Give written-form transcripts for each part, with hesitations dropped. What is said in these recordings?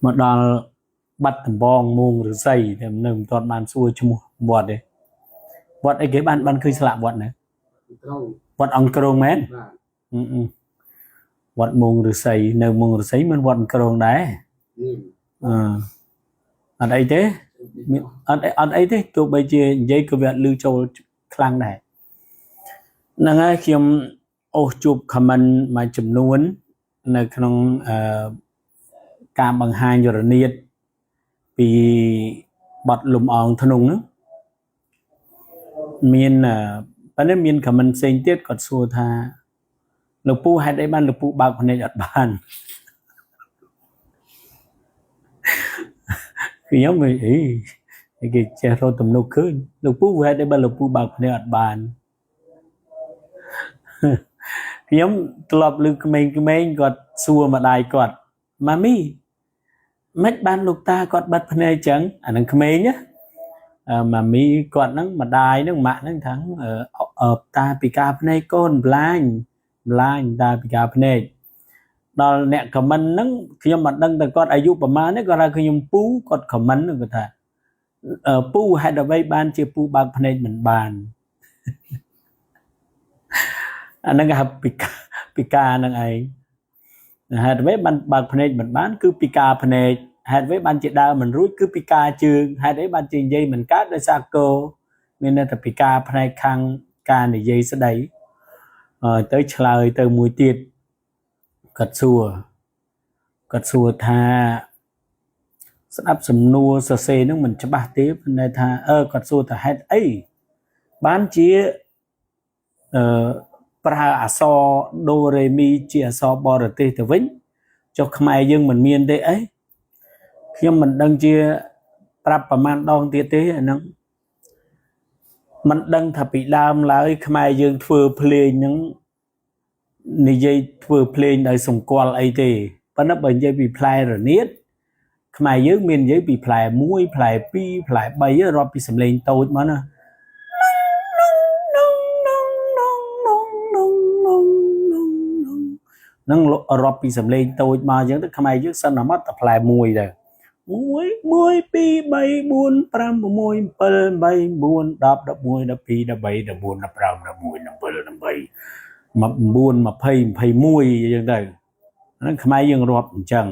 មកដល់បាត់ដំបងមួងឫស្សីតែនៅមិនទាន់បានសួរឈ្មោះវត្តទេវត្តអីគេបានបានឃើញស្លាកវត្តណា ក្រុង វត្តអង្គគ្រងមែន បាទ អឺអឺវត្តមួងឫស្សីនៅមួងឫស្សីមានវត្តអង្គគ្រងដែរ នេះ អឺអត់អីទេមានអត់អត់អីទេទោះបីជានិយាយក៏វាអត់ឮចូលខ្លាំងដែរហ្នឹងហើយខ្ញុំអូសជួប comment មួយចំនួន នៅក្នុងអឺការបង្ហាញរនាតពីបទលំអងធ្នង់ហ្នឹងមានអឺប៉ុន្តែមាន comment ផ្សេងទៀតគាត់សួរថាលោកពូហេតុអីបានលោកពូបើកភ្នែកអត់បានខ្ញុំវិញអីគេចេះរត់ទំនុកឃើញលោកពូហេតុអីបានលោកពូបើកភ្នែកអត់បានខ្ញុំធ្លាប់ឮក្មេងៗគាត់សួរម្ដាយគាត់ម៉ាមីមិនបានលោកតាគាត់បិទភ្នែកចឹងអានឹងក្មេងណាអឺម៉ាមីគាត់ហ្នឹងម្ដាយហ្នឹងម៉ាក់ហ្នឹងថាអឺតាពិការភ្នែកកូនប្លាញប្លាញតាពិការភ្នែកដល់អ្នកខមមិនហ្នឹងខ្ញុំមិនដឹងតែគាត់អាយុប្រហែលទេគាត់ថាខ្ញុំពូគាត់ខមមិនហ្នឹងគាត់ថាពូហេតុអ្វីបានជាពូបើកភ្នែកមិនបានអាហ្នឹងគេហៅពិការពិការហ្នឹងឯងហេតុអ្វីបានបើកភ្នែកមិនបានគឺពិការភ្នែកហេតុអ្វីបានជាដើរមិនរួចគឺពិការជើងហេតុអីបានជានិយាយមិនកើតដោយសារកោមានន័យថាពិការផ្នែកខាងការនិយាយស្ដីទៅឆ្លើយទៅមួយទៀតគាត់សួរគាត់សួរថាស្ដាប់សំណួរសរសេរនឹងមិនច្បាស់ទេប៉ុន្តែថាអឺគាត់សួរថាហេតុអីបានជាអឺប្រើអក្សរដូរេមីជាអក្សរបរទេសទៅវិញចុះខ្មែរយើងមិនមានទេអីខ្ញុំមិនដឹងជាប្រាប់ប្រមាណដងទៀតទេអាហ្នឹងមិនដឹងថាពីដើមឡើយខ្មែរយើងធ្វើភ្លេងហ្នឹងនិយាយធ្វើភ្លេងដោយសម្គាល់អីទេប៉ុន្តែបើនិយាយពីផ្លែរនាតខ្មែរយើងមាននិយាយពីផ្លែ1ផ្លែ2ផ្លែ3រាប់ពីសំឡេងតូចមកណានឹងរាប់ពីសំឡេងតូចមកអញ្ចឹងទៅខ្មែរយើងសន្មត់តែផ្លែ1ដែរ1 1 2 3 4 5 6 7 8 9 10 11 12 13 14 15 16 17 18 9 20 21អញ្ចឹងទៅហ្នឹងខ្មែរយើងរាប់អញ្ចឹង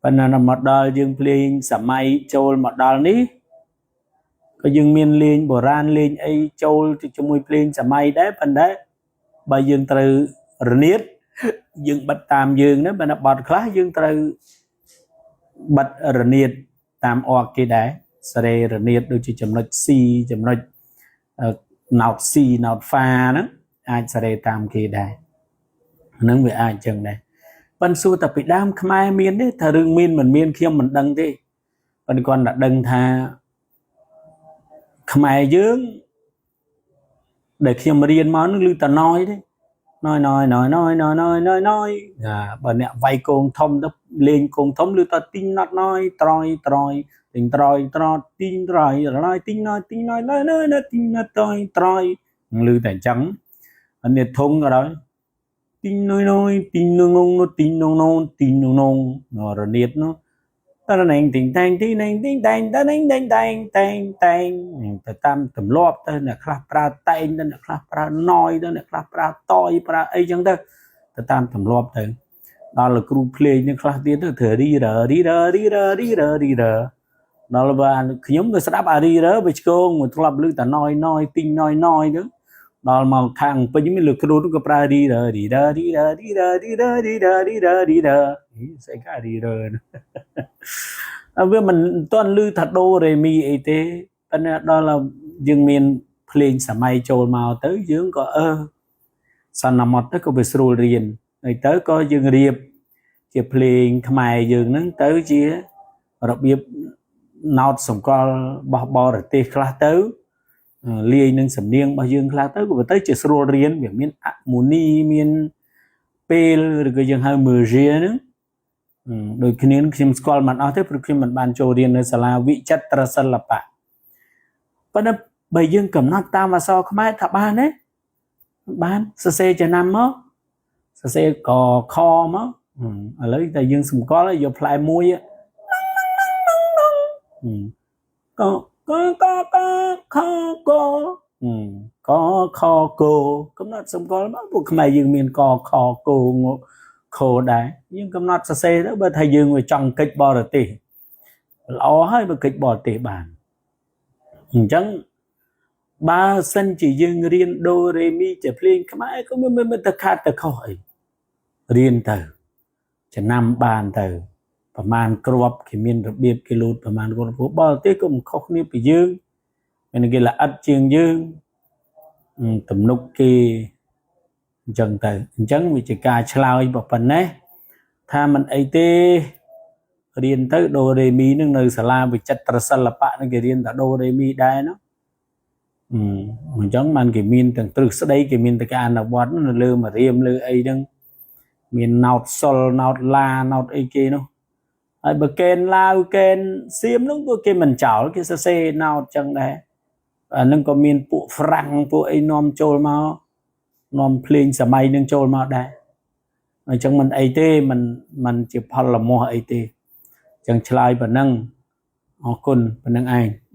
ប៉ុន្តែមកដល់យើងភ្លេងសម័យចូលមកដល់នេះក៏យើងមានលេងបុរាណលេងអីចូលទៅជាមួយភ្លេងសម័យដែរប៉ុន្តែបើយើងត្រូវរនាតយើងបិទតាមយើងណាបើបត់ខ្លះយើងត្រូវបិទរនាតតាមអកគេដែរសេរីរនាតដូចជាចំណុច C ចំណុច note C note ហ្វា ហ្នឹងអាចសេរីតាមគេដែរហ្នឹងវាអាចចឹងដែរប៉ុន្តែសួរតែពីដើមខ្មែរមានទេថារឿងមានមិនមានខ្ញុំមិនដឹងទេប៉ុន្តែគាត់តែដឹងថាខ្មែរយើងដែលខ្ញុំរៀនមកនឹងឮតែណយទេណយណយណយណយណយណយណយណយណាបើអ្នកវាយកងធំទៅលេងកងធំឮតែទីងណត់ណយត្រយត្រយទីងត្រយត្រទីងត្រយរយទីងណយទីងណយណយណយទីងណយត្រយត្រយឮតែអញ្ចឹងអានេះធុងក៏ដោយទីងណយណយទីងងងទីងងងទីងងងរនាតនោះតរណែងទីងតែងទីណែងទីងតែងតណែងតែងតែងតែងតែងទៅតាមទម្លាប់ទៅអ្នកខ្លះប្រើតែងទៅអ្នកខ្លះប្រើណយទៅអ្នកខ្លះប្រើតយប្រើអីចឹងទៅទៅតាមទម្លាប់ទៅដល់លោកគ្រូភ្លេងនឹងខ្លះទៀតទៅធ្វើរីររីររីររីររីរដល់បានខ្ញុំទៅស្ដាប់អារីរវាឆ្កងមកធ្លាប់ឮតែណយណយទីងណយណយទៅដល់មកខាងពេញមានលោកគ្រូនោះក៏ប្រើរីររីររីររីររីររីររីររីរស្អីការីរវាមិនទាន់ឮថាដូរេមីអីទេប៉ុន្តែដល់យើងមានភ្លេងសម័យចូលមកទៅយើងក៏អឺសន្មត់ទៅក៏វាស្រួលរៀនហើយទៅក៏យើងរៀបជាភ្លេងខ្មែរយើងហ្នឹងទៅជារបៀបណោតសម្គាល់របស់បរទេសខ្លះទៅលាយនឹងសំនៀងរបស់យើងខ្លះទៅក៏ទៅជាស្រួលរៀនវាមានអមូនីមានពេលឬក៏យើងហៅមើជាហ្នឹងដូចគ្នាខ្ញុំស្គាល់មិនអស់ទេព្រោះខ្ញុំមិនបានចូលរៀននៅសាលាវិចិត្រសិល្បៈប៉ុន្តែបើយើងកំណត់តាមអក្សរខ្មែរថាបានទេបានសរសេរចំណាំមកសរសេរកខមក ឥឡូវតែយើងសម្គាល់យកផ្លែមួយកកកកខកកខកកំណត់សម្គាល់មកពួកខ្មែរយើងមានកខកងខដែរយើងកំណត់សរសេរទៅបើថាយើងចង់កិច្ចបរទេសល្អហើយបើកិច្ចបរទេសបានអញ្ចឹងបើសិនជាយើងរៀនដូរេមីជាភ្លេងខ្មែរក៏មិនមិនទៅខាតទៅខុសអីរៀនទៅចំណាំបានទៅប្រមាណគ្រាប់គេមានរបៀបគេលូតប្រមាណគ្រាប់ព្រោះបរទេសក៏មិនខុសគ្នាពីយើងមានគេល្អិតជាងយើងទំនុកគេអញ្ចឹងទៅអញ្ចឹងវាជាការឆ្លើយប៉ុណ្ណេះថាមិនអីទេរៀនទៅដូរេមីនឹងនៅសាលាវិចិត្រសិល្បៈនឹងគេរៀនតែដូរេមីដែរណាអញ្ចឹងបានគេមានទាំងទ្រឹស្ដីគេមានតែការអនុវត្តនៅលើមរៀមលើអីហ្នឹងមានណោតសុលណោតឡាណោតអីគេនោះហើយបើកេនឡាវកេនសៀមនោះក៏គេមិនចោលគេសរសេរណោតចឹងដែរអានឹងក៏មានពួកហ្វ្រាំងពួកអីនាំចូលមកនាំភ្លេងសម័យនឹងចូលមកដែរអញ្ចឹងមិនអីទេមិនមិនជាផលលមាស់អីទេអញ្ចឹងឆ្លើយប៉ុណ្ណឹងអរគុណប៉ុណ្ណឹងឯង។